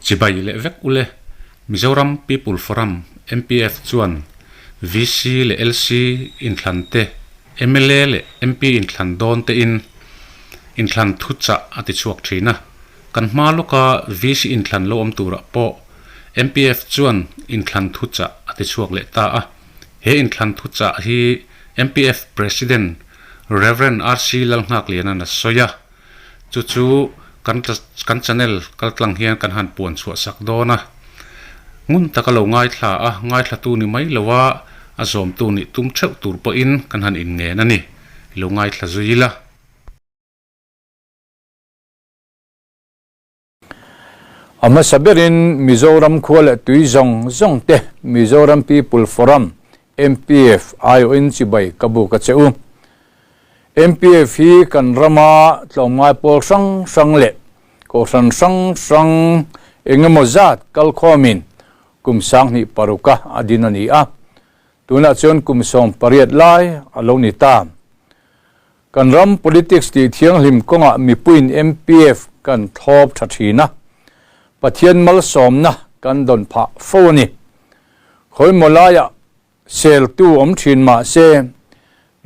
Chibai leh vek ule. Mizoram People Forum, MPF, chuan VC leh LC inthlan te, mla leh MP inthlan dawn tein inthlan thuchah a ti chhuak thin a. Kan hma lawka VC inthlan lo awm turah pawh MPF chuan inthlan thuchah a ti chhuak leh ta a. He inthlan thuchah hi MPF President Rev. RC Lalnghakliana'n a sawi a. Chu chu kan kan channel kaltlang hian kan han puan chhuah sak dawn a. Ngun taka lo ngaithla a, ngaithlatu ni mai lo a, a zawmtu nih tum theuh tur pawhin kan han inngen a ni. I lo ngaithla zui ila. A hmasa berin Mizoram khua leh tui zawng zawng te Mizoram People Forum, MPF, aiawhin chibai ka buk a che u. MPF hi kan rama tlawmngai pawl hrang hrang leh kohhran hrang hrang engemaw zat kalkhawmin kum 2006 a a din a ni a. Tunah chuan kum 18 lai a lo ni ta. Kan ram politics tih thianghlim kawngah mipuiin MPF kan thlawp tha thin a, Pathian malsawmna kan dawn phah fo a ni. Khawimaw laiah seltu awm thin mah se,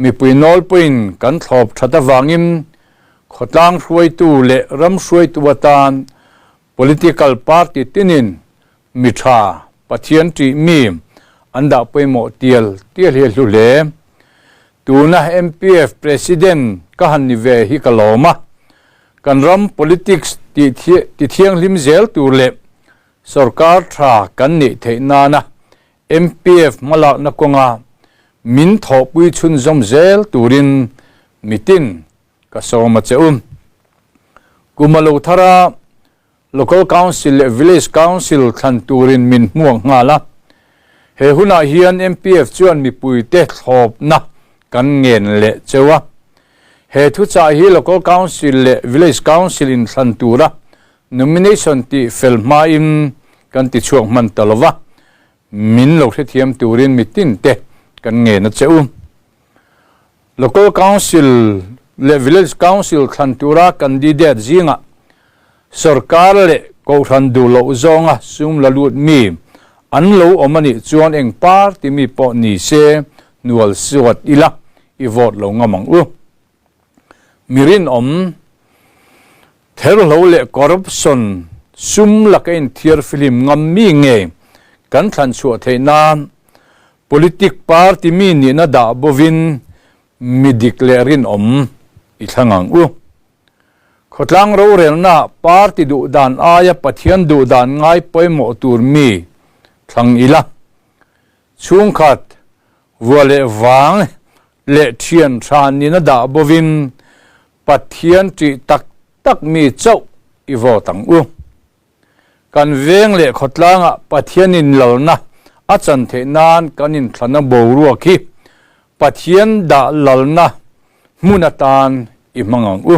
mipui nawlpuiin kan thlawp that avangin khawtlang hruaitu leh ram hruaitu atan political party tinin mi tha, Pathian tih mi an dah pawimawh tial tial hi a hlu hle. Tuna MPF President ka han ni ve hi ka lawm a, kan ram politics ti thianghlim zel tur leh sorkar tha kan neih theih nana MPF hmalakna kawnga min thawhpui chhunzawm zel turin mitin ka sawm a che u. Kum a lo thar a, Local Council leh Village Council thlan turin min hmuak nghal a. He hunah hian MPF chuan mipuite thlawpna kan ngen leh cheu a. He thuchah hi Local Council leh Village Council inthlan tura nomination tih fel hmain kan tichhuak hman ta lo va, min lo hrethiam turin mitinte kan ngen a che u. Local Council leh Village Council thlan tura candidate zingah sorkar leh kohhran duh loh zawnga sum la lut mi an lo awm a nih chuan eng party mi pawh ni se hnual suat ila i vote lo ngam ang u. Mi rinawm, therhlo leh corruption sum laka inthiar fihlim ngam mi nge kan thlan chhuah theih nan Politic party mi nihna dah bovin mi dik leh rinawm i thlang ang u. Khawtlang rorelna party duh dan aia Pathian duh dan ngai pawimawh tur mi thlang ila. Chhungkhat, vua leh vang leh thian tha nihna dah bovin Pathian ṭih tak tak mi chauh i vote ang u. Kan veng leh khawtlangah Pathian inlalna a chan theih nan kan inthlana boruak hi Pathian dah lalna hmun atan i hmang ang u.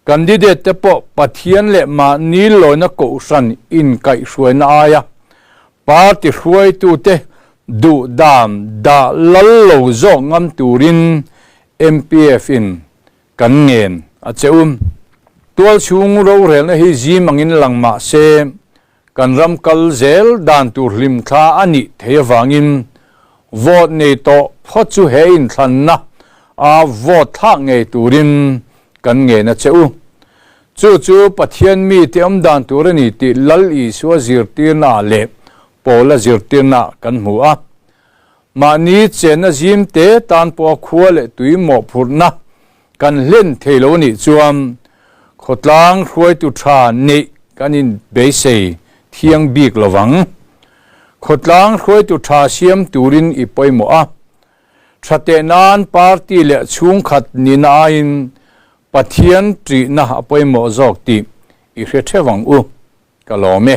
Candidate te pawh Pathian leh mahni lawina kohhran inkaihhruaina aia party hruaitute duhdan dah lal lo zawk ngam turin MPF in Kan ngen a che u. Tualchhung rorelna hi zim angin lang mah se, kan ram kal zel dan tur hlimthla a nih theih avangin vote nei tawh phawt chu he inthlanna a vote thlak ngei turin kan ngen a che u. Chu chu Pathian mite awm dan tur a ni tih Lal Isua zirtirna ah leh Paula zirtirna ah kan hmu a. Mahni chenna zim te tan pawha khua leh tui mawhphurhna kan hlen thei lo anih chuan khawtlang hruaitu tha neih kan inbeisei thiang bik lo vang. Khawtlang hruaitu tha siam turin i pawimawh a, tha teh nan party leh chhungkhat nihna aiin Pathian ṭihna a pawimawh zawk tih i hre ṭheuh ang u. Ka lawm e.